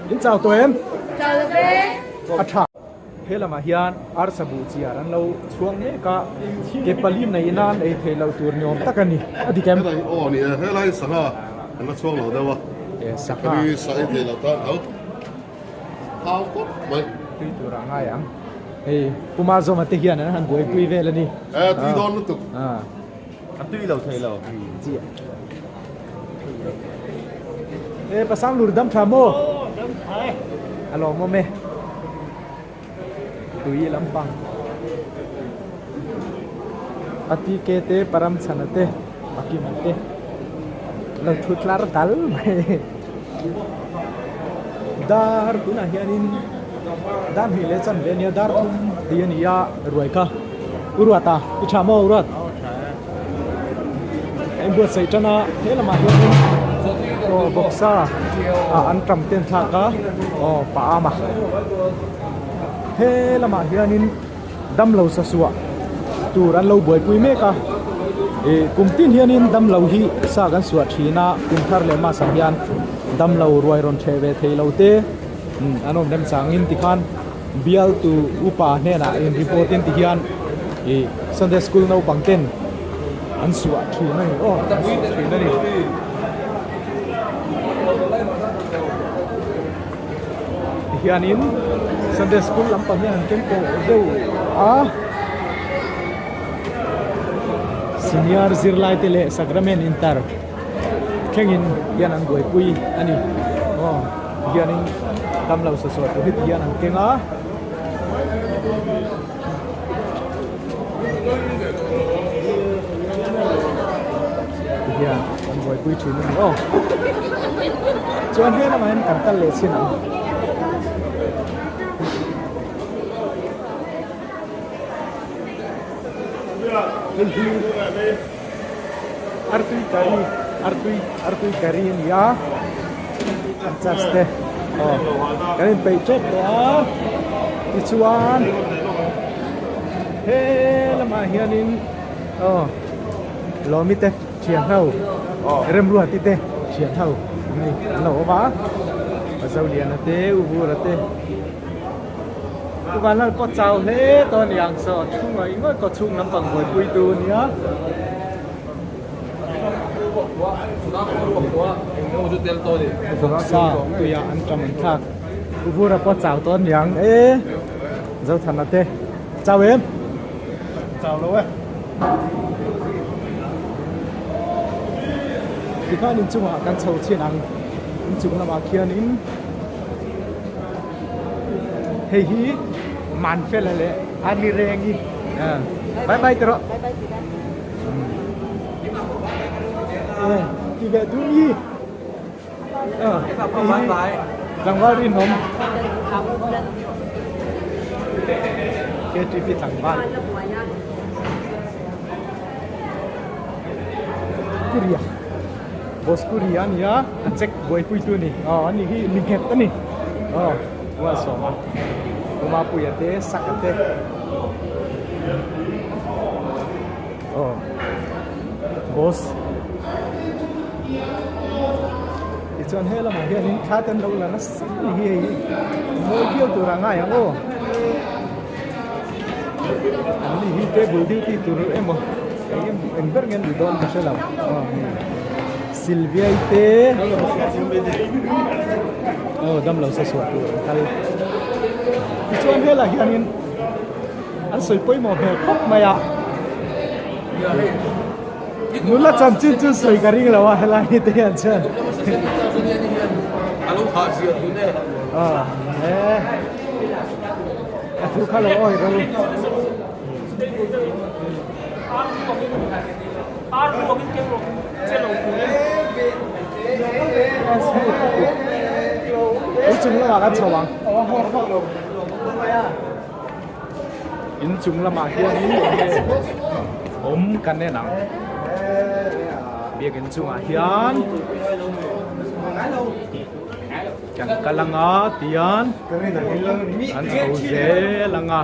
In chau tawh em? A tha. He lamah hian arsa buh chiar an lo chhuang mek a, ke pali nei nan ei theih loh tur ni awm tak a ni. A dik em? Aw ni e, helai sangha an la chhuang lo deuh a. E sangha. Hemi sa ei theih loh tan tho. Thau khawp mai. Tui tur a ngai ang. Hei Puma Zawma te hian an han buaipui vel a ni. E tui dawn lutuk. A tui lo thei lo. Chiah. E pasang lur dam tha maw? Dam tha e. A lawmawm e. Tui lampang. Pati ke te param chhana te pakima te lo thu tlar dal mai. Dar tunah hianin dar hnih leh chanve ania dar thum tih a ni a ruai kha u ruat a i tha maw u ruat a inbuatsaih tan a he lamah hianin aw bawksa ah an tam te an thlak a aw pa am a he lamah hianin damlo sasuah tur an lo buaipui mek a ih kum tin hianin damlo hi sa kan suah thin a kum thar leh mass ah hian damlo ruai rawn theh ve thei lo te an awm remchangin tikhan bial tu upa hnenah in report in tihian ih Sunday school naupang ten an suah thin a ni aw an suah thin a ni. Tihianin Sunday school lampang hian an keng pawh deuh a senior zirlai te leh sacrament inter thlengin hian an buaipui a ni aw tihianin damlo sa sawi tur hi tihian an keng a. Tihian an buaipui thin a ni aw. Chuan he lamah hian kan kal leh chin ang. Hei hi artui curry artui artui curry a ni a church te aw kan inpeih tep tawh a tichuan he lamah hianin aw lawmi te thian ho remruati te thian ho an ni an lo awm a Zoliana te U Vura te U Vanlal pawh chau hle tawh a ni ang saw thu ngawih ngawih kaw chhung lampang buaipui tu a nia. Vawksa tuiah an tam an thlak U Vura pawh chau tawh a ni ang e Zothana te chau em? Chau lo e. Tikhan inchungah kan chho chhin ang inchung lamah khianin hei hi Manfela leh Ani Rengi bye bye tawh rawh e ti ve dun hi hei hi tlangval rinawm KTP tlangval Kuria Boss Kuria a ni a a check buaipui tu a ni aw ani hi mi nghet a ni aw ua sawm a Umapuia te Saka te aw Boss tichuan he lamah hianin thla te an lo la nasa a ni hi hei hi mawi viau tur a ngai ang aw. An ni hi table duty tur emaw eng em eng ber nge an ni dawn ka hre lo aw hei Sylvia i te aw damlo sa suah tur an kal tichuan helai hianin an sawi pawimawh hmel khawp mai a nula chanchin chu sawi ka ring lo a helai hi te hian chuan aw e. A thu kha lo awi ro. In chung lamah kan chho ang. In chung lamah hianin awm kan en ang. Biakin chungah hian. Kan kal anga tian an chho zel anga.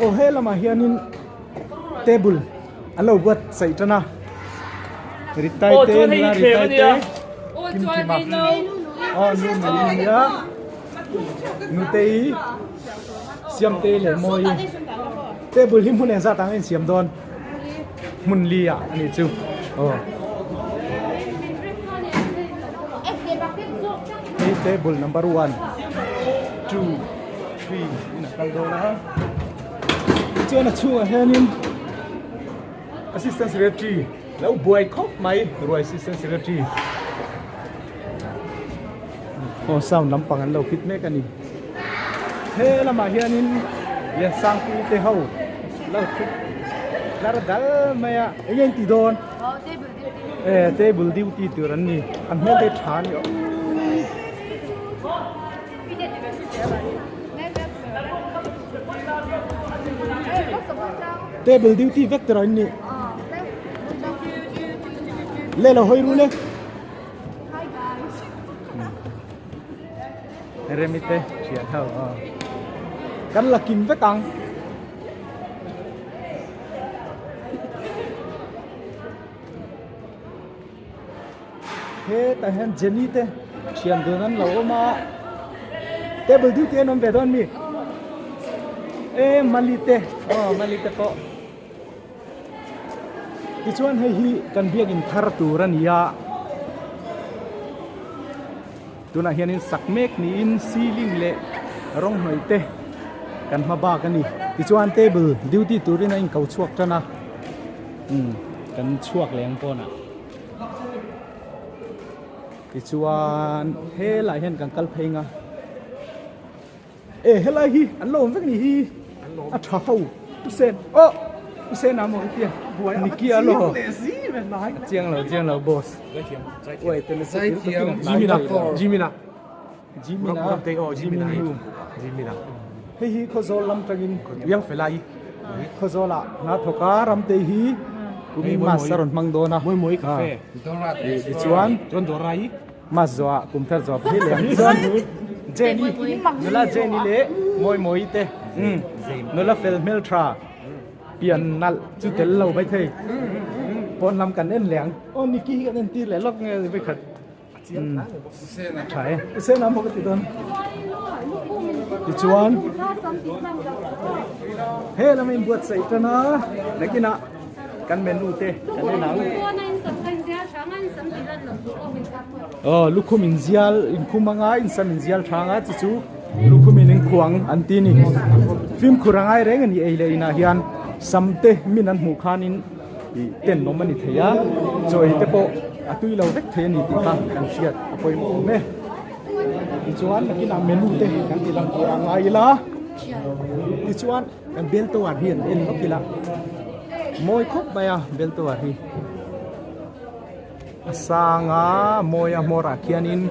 Aw he lamah hianin table an lo buat saih tan a ritai te nula ritai te kim kim a aw nu mai a nia nutei siamtei leh mawi table hi hmun engzat ang a insiam dawn hmun li ah a nih chu aw hei table number one two three in a kal dawn a tichuan a chhungah hianin assistant secretary lo buai khawp mai ruai assistant secretary aw sound lampang an lo fit mek a ni he lamah hianin Liansangpui te ho lo thut tlar dal mai a eng nge an tih dawn e table duty tur an ni an hmel te tha a ni awm. Table duty vek tur an ni. Le lo hawi ru le. Remi te thian ho. Kan la kim vek ang. Hetah hian Jenny te thian dun an lo awm a table duty an awm ve dawn mi e Mali te aw Mali te pawh tichuan hei hi kan biakin thar tur a ni a tunah hianin sak mek niin ceiling leh rawng hnawih te kan hma bak a ni tichuan table duty turin a inko chhuak tan a umm kan chhuak leh ang pawnah. Tichuan helai hian kan kal phei nga e helai hi an lo awm vek ni hi a tha ho u sen aw u sen a maw hetia Nicky a lo chiang lo chiang lo boss uai te nasa Jimina Jimina Jimina Jimina Jimina hei hi Khawzawl lam tangin Yang felai Khawzawla hna thawk a ramte hi kumin mas a rawn hmang dawn a Mawi mawi cafe tichuan chuan dawr ai mas zawhah kum thar zawh phei leh ang chuan Jenny nula Jenny leh mawi mawi te nula fel hmel tha pian nalh chu tel lo mai thei pawn lam kan en leh ang aw Nicky hi kan en tir leh lawk nge vekhat Tha e, sen a maw ka ti dawn. Tichuan he lama inbuatsaih tan a, nakinah kan menu te kan en ang. Aw lukhum inzial inkhum anga insam inzial tha anga chu chu lukhum in inkhuang an ti a ni. Fimkhur a ngai reng a ni ei leh inah hian sam te min an hmuh khanin Ih tenawm a ni thei a, chaw ei te pawh a tui lo vek thei a ni tih kha kan hriat a pawimawh awm e. Tichuan nakinah menu te kan ti lang tur a ngai ila, tichuan kan bell tower hi an en lawk ila, mawi khawp mai a bell tower hi. A sang a, mawi a hmawrah khianin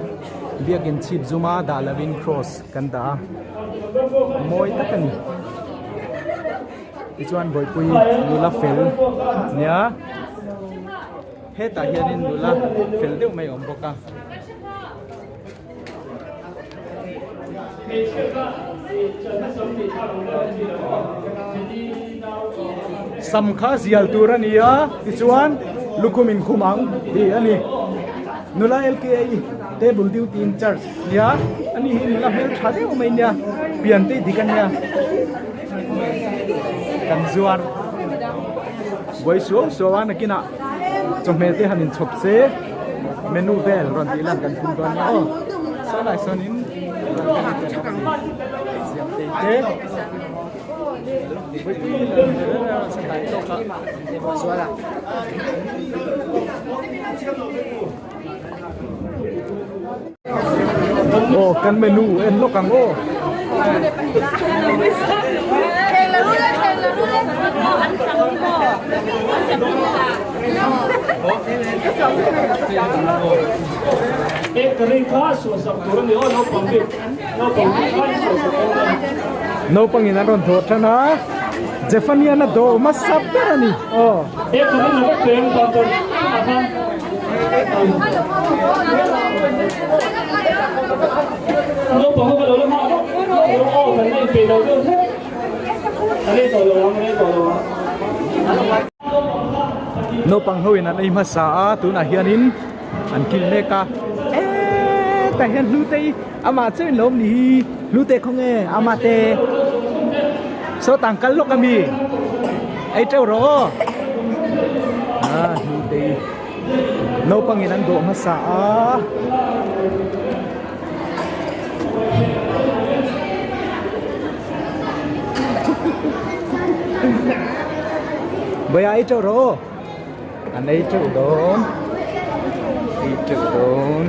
biakin chhip zuma dah lovin cross kan dah a, mawi tak a ni. Tichuan Bawihpui nula fel nia hetah hianin nula fel deuh mai a awm bawk a. Sam kha zial tur a ni a tichuan lukhum inkhum ang tih a ni. Nula LKA table duty in charge nia ani hi nula hmeltha deuh mai nia pian te dik a nia. Kan zuar buai suau suau a nakinah chawhmeh te han inchhawp se menu vel rawn tih lan kan tum dawn nia aw saw lai sawnin siam thei te Aw kan menu en lawk ang aw. Naupang in an rawn thawh tan a Zephaniah a dawh hmasa ber a ni aw. Naupang ho in an ei hmasa a tunah hianin an kil mek a eee tah hian hlute hi amah chiah in lo awm ni hi hlute khawnge amah te sawtah an kal lawk ami ei teuh rawh aw ah hlute hi naupang in an dawh hmasa a. Bawia ei teuh rawh aw an ei teuh dawn ei teuh dawn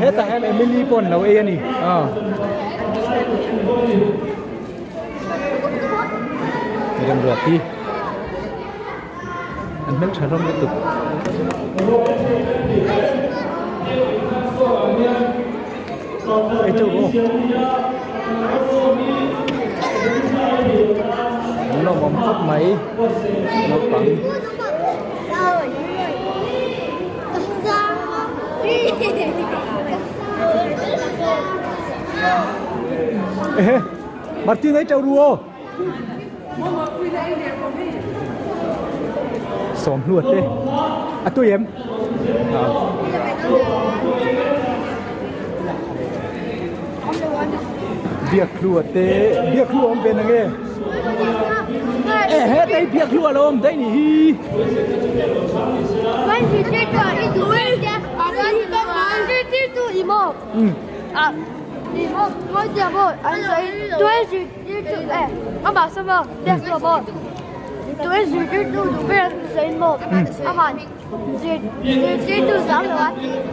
hetah hian Emily pawh an lo ei a ni aw. Remruati an hmeltha hlawm lutuk. Ei teuh rawh an lawmawm khawp mai naupang. Ehe Martin ei teuh ru aw. Sawmhnu te a tui em? Biak hlu a te biak hlu a awm ve na nge? Ehe tei biak hlu a lo awm daih nih hi.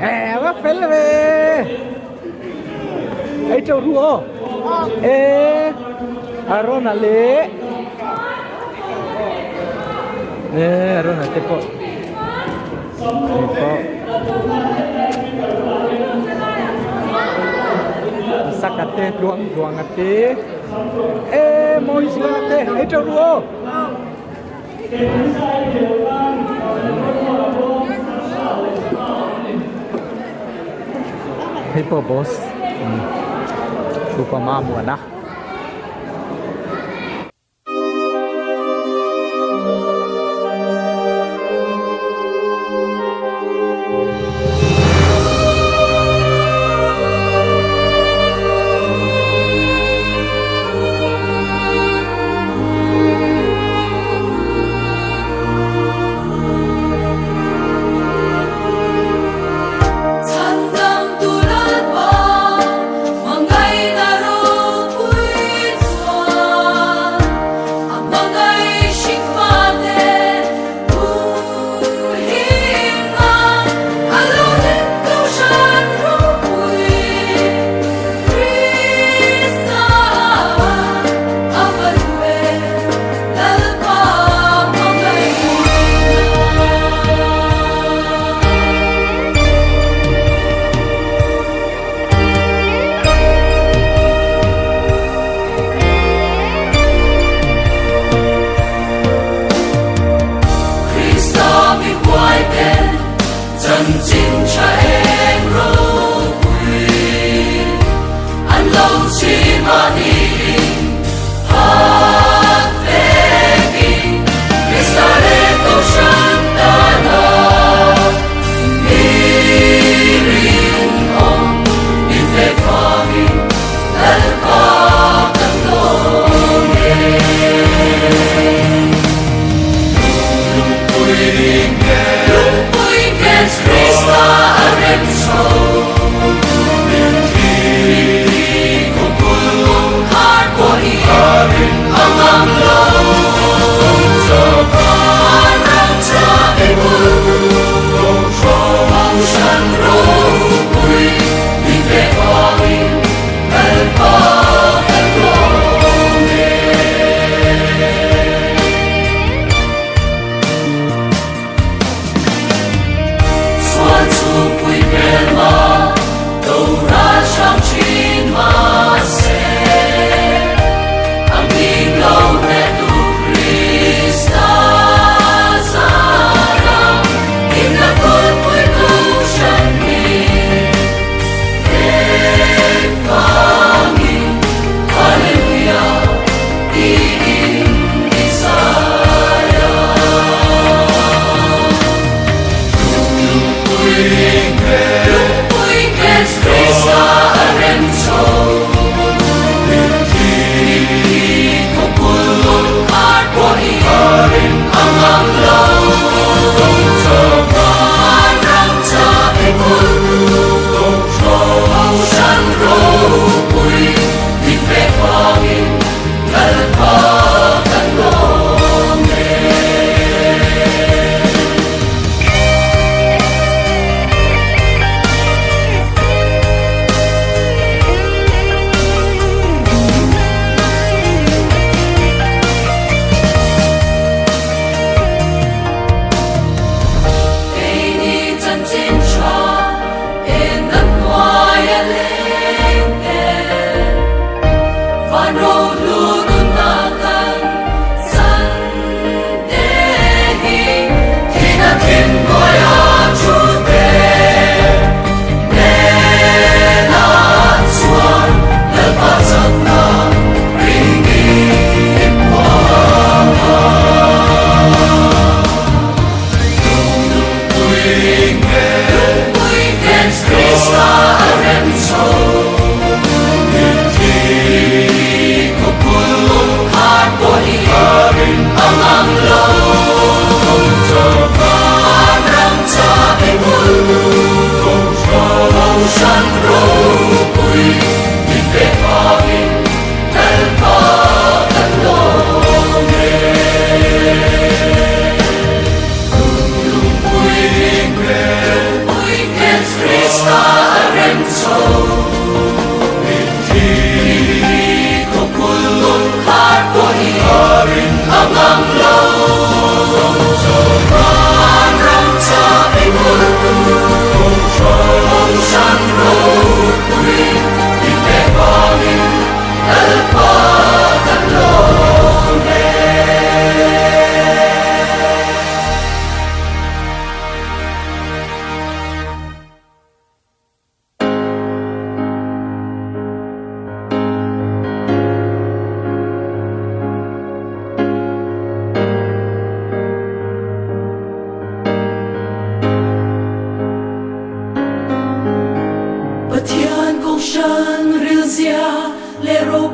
Eeh va fel ve ei teuh ru aw eeh Arona leh eeh Arona te pawh hei pawh Saka te tluang tluanga te eeh mawi zuala te ei teuh ru aw. Hei pawh boss Upa Mamuana.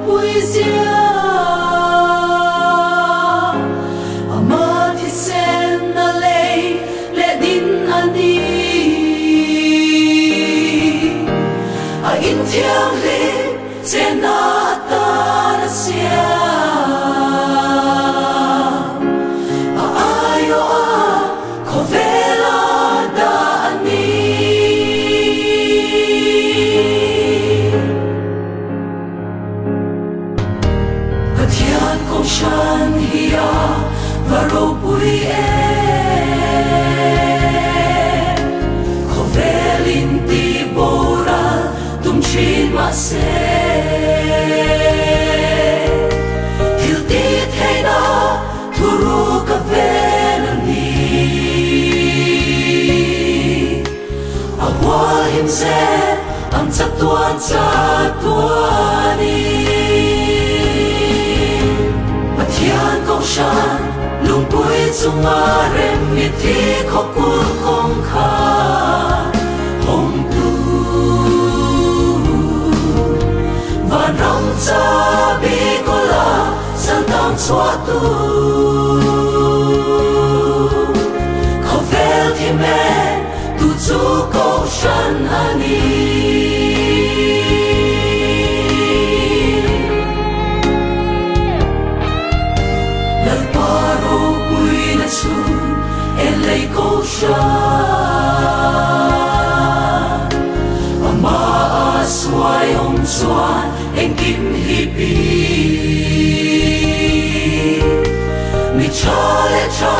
ropui zia Ama thisen a lei leh din a ni. A inthianghlim chena atan a siam. A aiawh a khawvel a dah a ni. Pathian Kohhran hi a va ropui em? Khawvel in ti boral tum thin mahse, thil ti theihna thu ruk a vel a ni. A hual him zel ang chatuan chatuanin. Pathian Kohhran lungpui chunga rem mithi khawkul kawngkhar hawngtu. Vanram chabi kawla santang chhuahtu. Khawvel thim e. Tu chu Kohhran a ni. Lalpa ropuina chu en lei Kohhran. Amah a suai awm chuan engkim hi pi. Mi tha leh tha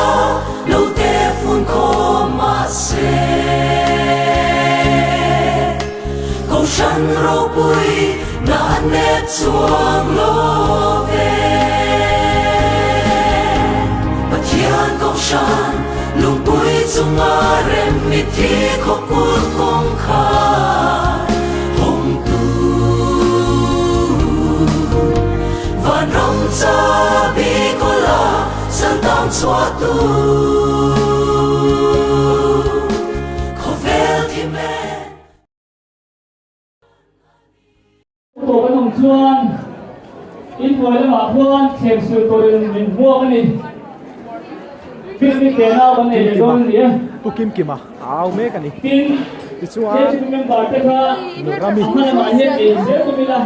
lo te fun khawm mahse Kohhran ropui na a nep chuang lo ve. Pathian Kohhran lungpui chunga rem mithi khawkul kawngkhar hawngtu Vanram chabi kawla Santang chhuahtu khawvel thim e. Tawp an awm chuan inhnuai lamah khuan thlem sil turin min hmuak a ni. Picnic te nau kan nei leh dawn a ni e. Pu Kim Kima a au mek a ni. Tin, Tichuan, KHP member te kha Rami. a hma lamah hian ei zel tum ila.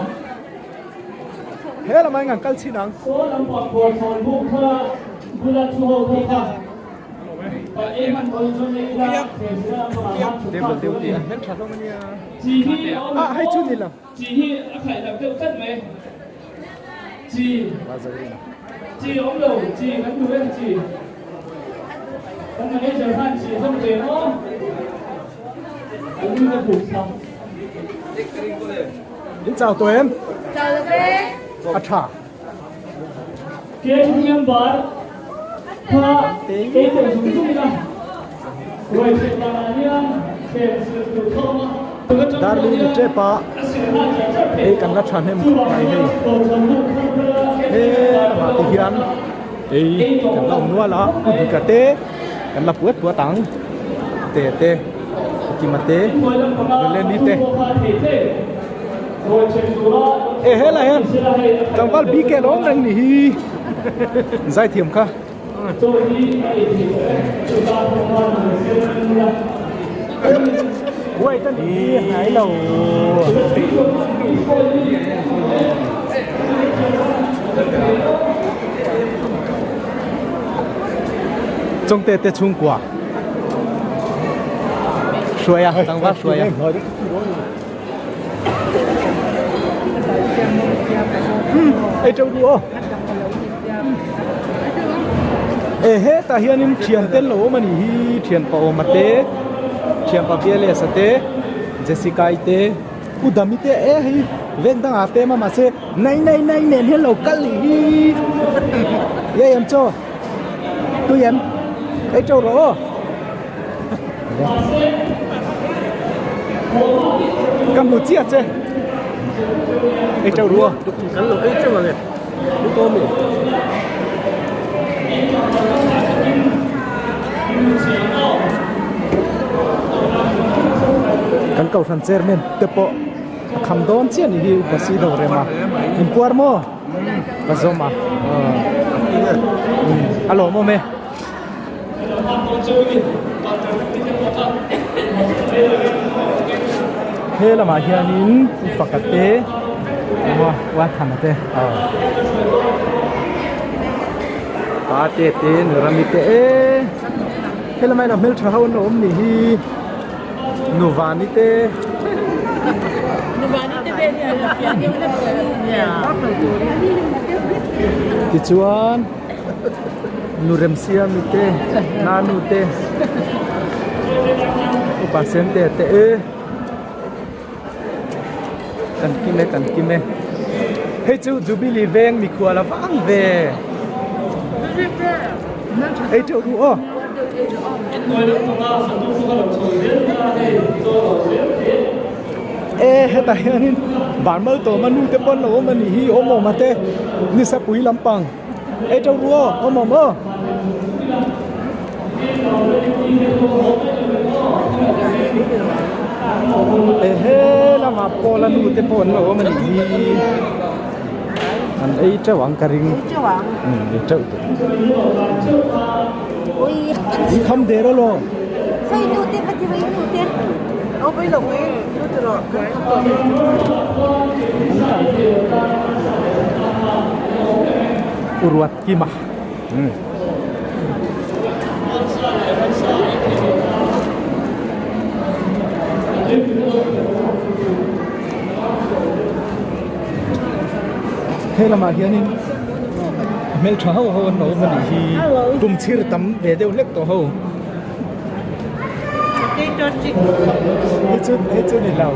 He lamah hian kan kal chhin ang. Saw lampang bual thawn buk kha bula thu ho pawh kha kan ei hman dawn chuan ei ila thlemsila lampangah khan thut Table phak deuh tur a te ni. a hmeltha hlawm a nia. Chi hi a awm Ah hei chu ni lo. Chi hi a khaih dak deuh tlat mai. Chi chi awm lo chi kan duh em chi. Kan manager khan chi zawng ve maw? A lu ka buk thla. In chau tawh em? Chau lo ve. A tha. KHP member kha ei tawh zung zung ila ruai theh danah hian thlem sil tur kha awm a. Darling ni tep a ei kan la tha hnem khawp mai hei. He lamah te hian ei kan la awm nual a, pu Dika te kan la puat puat ang te te. Kima te Leleni te e helai hian tlangval BK lo awm reng ni hi zaithiam kha huai ta ni hi hnai lo chawngte te chhungkua. Hruai a, tlangval hruai a. Ei teuh duh aw. E hetah hianin thian te lo awm a nih hi thianpa awma te thianpa VLS a te Jessica-i te U Dami te e hei veng dangah pem a mahse nai nai nai nen hian lo kal nih hi ye em chaw. Tui em? Ei teuh rawh aw. Ka hmu chiah che. Ei teuh ru aw. Kan lo ei teuh ang e. Ni tawh mi. Kan kohhran chairman te pawh. Kham dawn chiah ni hi upa si do rem a. In puar maw? Ka zawm a. A lawmawm e. He lamah hianin upa te uathana te pa te te nurami te e he lamah hian a hmeltha ho an lo awm nih hi nuvani te tichuan. Nu Remsiami te, Nanu te, Upa Sente te e kan kim e kan kim e hei chu Jubilee veng mikhual a vang ve ei teuh duh aw. E hetah hianin Varmal tawma nu te pawh an lo awm a nih hi awm awm a te nisapui lampang. Ei teuh ru aw, awm awm aw. Ehe lamah pawh la nu te pawh an lo awm a nih hi. An ei teuh ang ka ring. Ei teuh ang. Um ei teuh tawh. I kham der alaw. Sawi nu te va ti vei nu te. Aw vei lo mai nu ti rawh kan kham tawh. Uruat kima. He lamah hianin hmeltha ho ho an lo awm a nih hi tum chhir tam ve deuh hlek tawh ho. Potato chips. Hei chu hei chu ni lo.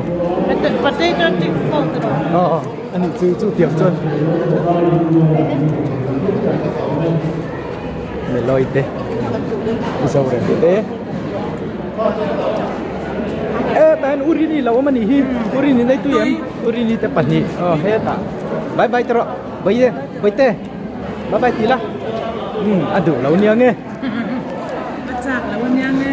Potato chips pawh ti lo. Aw a nih chu chu tiang chuan. Meloi te Mizoram te e tah hian Urini lo awm a nih hi Urini nei tui em Urini te pahnih aw hetah bye bye te rawh Bawihe Bawihte bye bye ti la um a duh lo nia nge. A chak lo ania nge.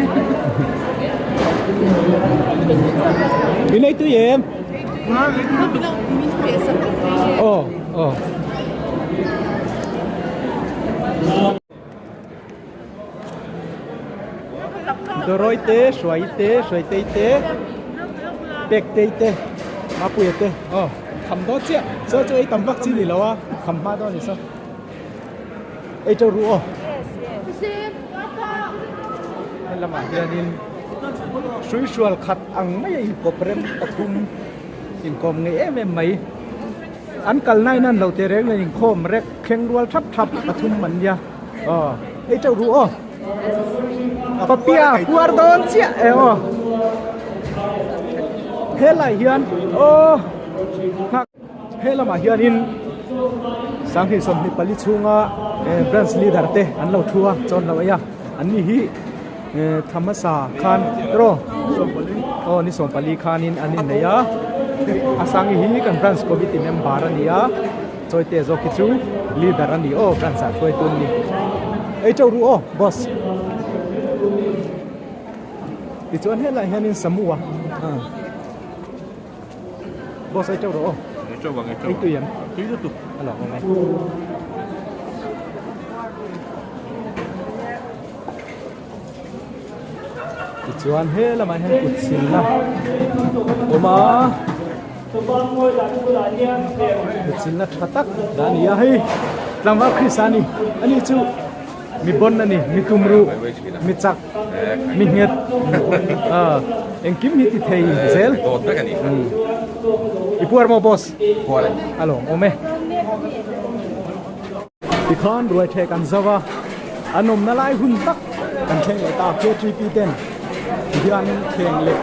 I nei tui em? Aw aw. Dawrawi te, hruai te, hruai tei te, pek tei te, mapuia te aw kham dawn chiah. Saw chu ei tam vak chi ni lo a, kham hma dawn a ni saw. Ei teuh ru aw. Helamah hianin hruihrual khat ang mai a inkawp rem pathum inkawm ngei em em mai. An kal na in an lo teh reng lo inkhawm rek thleng rual thap thap pathum an nia aw ei teuh ru aw. Papia puar dawn chiah e aw. Helai hian aw. He lamah hianin sanghnih 24 chhunga branch leader te an lo thu a chawn lo ei a an ni hi thamasa khan tiraw aw ni 14 khanin an innei a a sangi hi kan branch committee member a ni a chawite zawk hi chu leader a ni aw branch ah hruaitu an ni ei teuh ru aw boss tichuan helaiah hianin samua. Boss ei teuh rawh aw. Ei teuh ang ei teuh. Ei tui em? Tui lutuk. A lo awm e. Tichuan he lamah hian kut silna awm a. Kut silna tha tak dah a ni a hei tlangval Krista a ni. Ani chu mi bon a ni, mi tumruh, mi chak. Mi nghet engkim hi ti thei zel. Dawt vek a ni. I puar maw boss? Puar e. A lawm awm e. Tikhan ruai theh kan zo a, an awmna lai hun tak kan thleng leh ta KTP ten hian thleng leh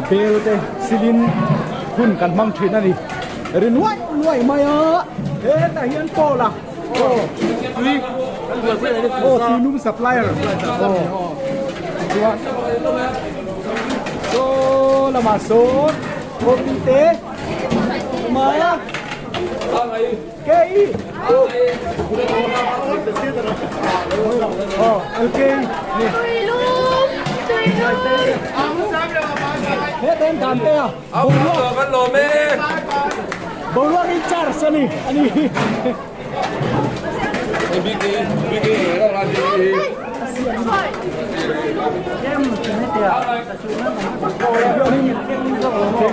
bel te silin hun kan hmang thin a ni. Ri nuaih nuaih mai a, hetah hian Paul a. Tui Aw tuilum supplier aw chuan saw lamah sawn coffee te awm a kei aw LK ni Tuilum tuilum. Heta hian dan te a boruak kan lawm e. Boruak in charge a ni a ni.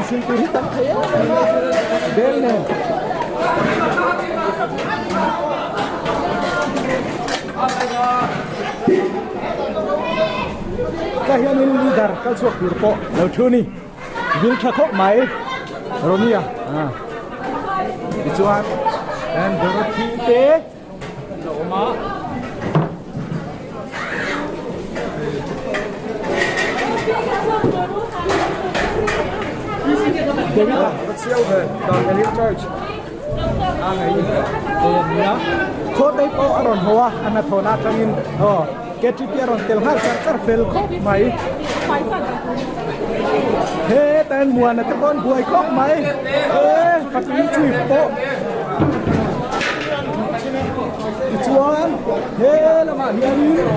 Thleng tur hi tam thei em em a bel nen. Tah hianin leader kal chhuak tur pawh lo thu a ni. Vil tha khawp mai Romia tichuan kan Dorothy te an lo awm a. David-a Church a ngei thei a ni a Khawtei pawh a rawn haw a a hnathawhna atangin aw KTP a rawn tel nghal char char fel khawp mai heta hian Muana te pawh an buai khawp mai he Fatui chief pawh tichuan he lamah hianin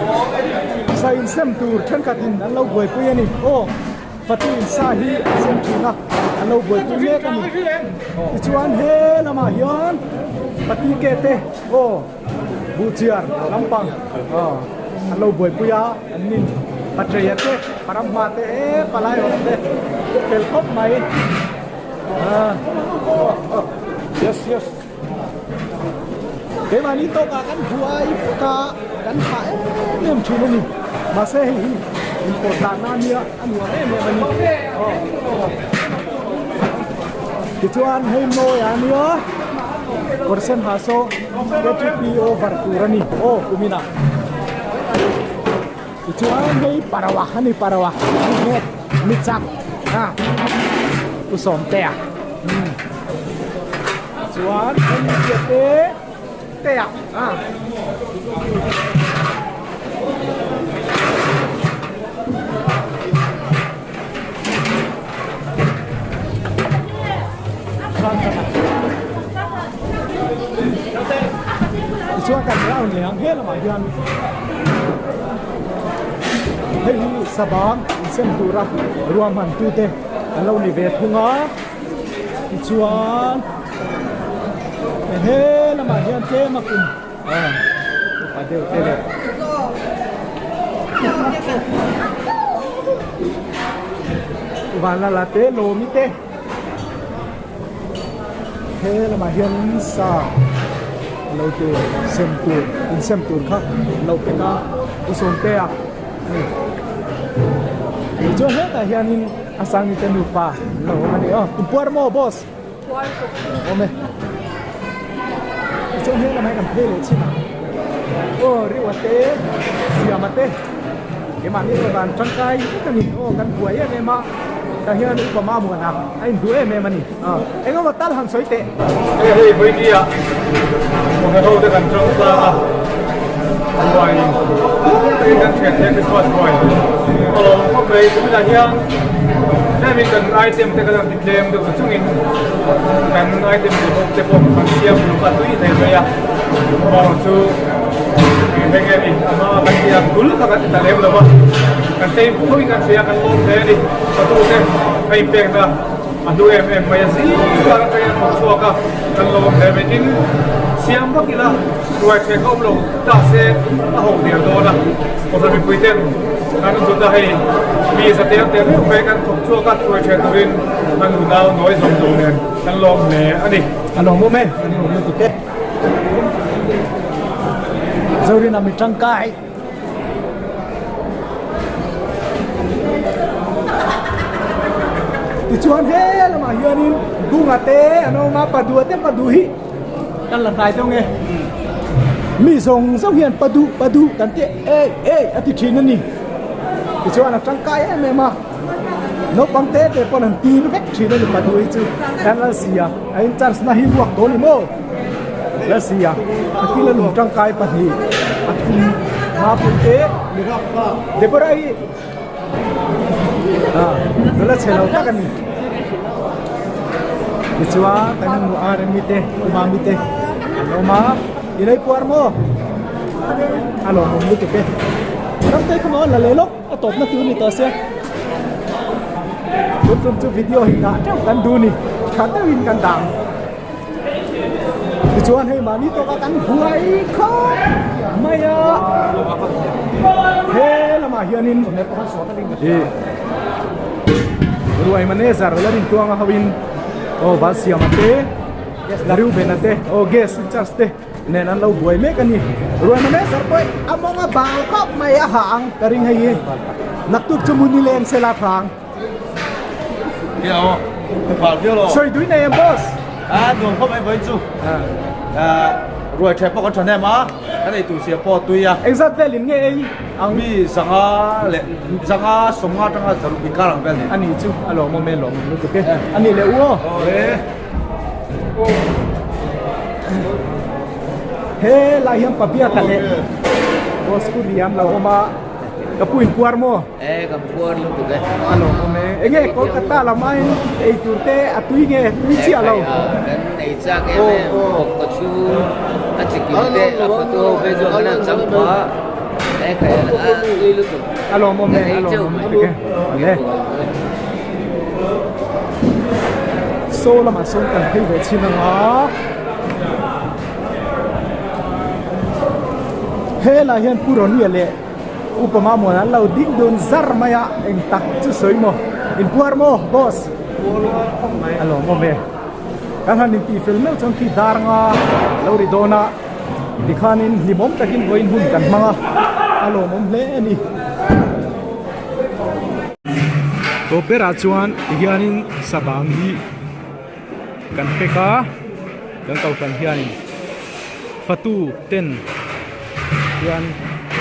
sa insem tur thenkhatin an lo buaipui a ni aw. Fatu in sa hi a sem thin a, an lo buaipui mek a ni. Tichuan he lamah hian Patike te aw buhchiar lampang aw an lo buaipui a, an nin Patreia te, Paramhma te e palai awm te fel khawp mai. Yes yes. Keimahni tawkah kan buai fak a, kan thah em em thin a ni. Mahse hei hi inpawh tlanna a nia, a nuam em em a ni. Tichuan hei Mawia a nia, kawr sen ha saw KTP over tur a ni aw kuminah. Tichuan hei Parawa a ni Parawa, mi nghet, mi chak a, Pu Sawmtea. Chuan hemi piah te te ah a. Tichuan kan round leh ang he lamah hian hei hi sabang insem tura ruahman tute an lo ni ve thung a. Tichuan he lamah hian tlem a kum upa deuh te leh vanlala te lawmi te he lamah hian sa lo tur sem tur insem tur kha an lo pek a u sawmte a ni tichuan hetah hianin. A sang te nupa an lo awm a ni aw. In puar maw boss? Puar tuk. Awm e. Tichuan heng lamah hian kan phei leh chin a. Aw Riwa te, Siama te keimahni erawh dan tangkai vek a ni. Aw kan buai em em a, tah hian upa Mamuana a inhmu em em a ni. Aw engemaw tal han sawi teh. Hei hei vawinia Mawhne ho te kan tang tlang a, ruai takin kan thian thei a Christmas ruai a lawm khawp mai. Kuminah hian tlemin kan item te kan rawn ti tlem deuh ta chungin kan item ti bawk te pawh kan siam uluk a tui thei mai a, amaherawh chu heng nge ni a hma kan ti ang dul kha kan ti ta lem lo va, kan tlem pawhin kan hria kan lawm hle a ni. Patute a inpekna. A hlu em em mai a zingah atangin a thawk chhuak a, kan lo awm hle mai. Tin, siam vak ila hruai ṭheh kha awm lo ta se a ho der dawn a, Kohhran mipui ten kan zut a, hei mi za tel tel reuh mai kan thawk chhuak a, hruai ṭheh turin kan unau nawi zawm zawm nen kan lawm hle a ni. A lawm awm e, kan lawm lutuk e. Zorina mi tangkai. Tichuan he lamah hianin bunga te an awm a padua te padu hi kan la hnai deuh nge mi zawng zawng hian padu padu kan tih ei ei a ti thin a ni tichuan a tangkai em em a naupang te te pawn an tir vek thin a ni padu hi chu kan la si a a in charge na hi ruak dawn ni maw. La si a, a kil a lung tangkai pahnih a thum Mapui te Deborah hi ah nula chhe lo tak a ni. Tichuan kan hmu a Remi te Umami te an awm a, i lei puar maw? A lawmawm lutuk e. Ramtei kha maw la leh lawk a tawpna tur ni tawh sia. Tun tum chu video hi dah teuh kan duh ni. Tha deuhin kan dah ang. Tichuan hei mahni tawka kan buai khawp mai a. He lamah hianin ih ruai manager la rin tuanga hoin aw val siama te Reuben-a te aw gas in charge te nen an lo buai mek a ni. Ruai manager pawh a mawng a bal khawp mai a hah ang ka ring hei hi. Naktuk chu muni leng se la tha ang. Sawi tui nei em boss? A nuam khawp mai vawiin chu. Ruai ṭheh pawh kan ṭha hnem a, kan ei tur sia pawh a tui a. Engzat velin nge ei ang? Mi zanga leh zanga sawmnga aṭanga zaruk inkar ang vel ni. A ni chu a lawmawm e lawmawm lutuk e. A ni leh u aw. He lai hian Pabiaka leh Boss Ku Liam lo awm a, ka pu in puar maw? E kan puar lutuk e. A lo awm e. Enge Kolkata lam aiin ei tur te a tui nge tui chiah lo? Kan ei chak em em bawk ka chu a chikim te a photo ho phei chuan kan han chang phah a e khai a tui lutuk. A lawmawm e a lawmawm lutuk e. Awle. Saw lamah sawn kan phei ve chhin ang a. Helai hian Pu Ronnie leh Upa Mamuan an lo ding dun zar mai a, eng tak chu sawi maw? Inpuar maw boss? A lawmawm e. Kan han intih fel meuh chuan khi dar nga lo ri dawn a, tikhanin hlimawm takin vawiin hun kan hmang a, a lawmawm hle a ni. Tawp berah chuan tihianin sabang hi kan pack a, kan kohhran hianin fatu ten hian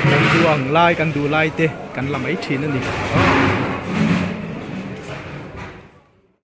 kan duh ang lai kan duh lai te kan la mai thin a ni.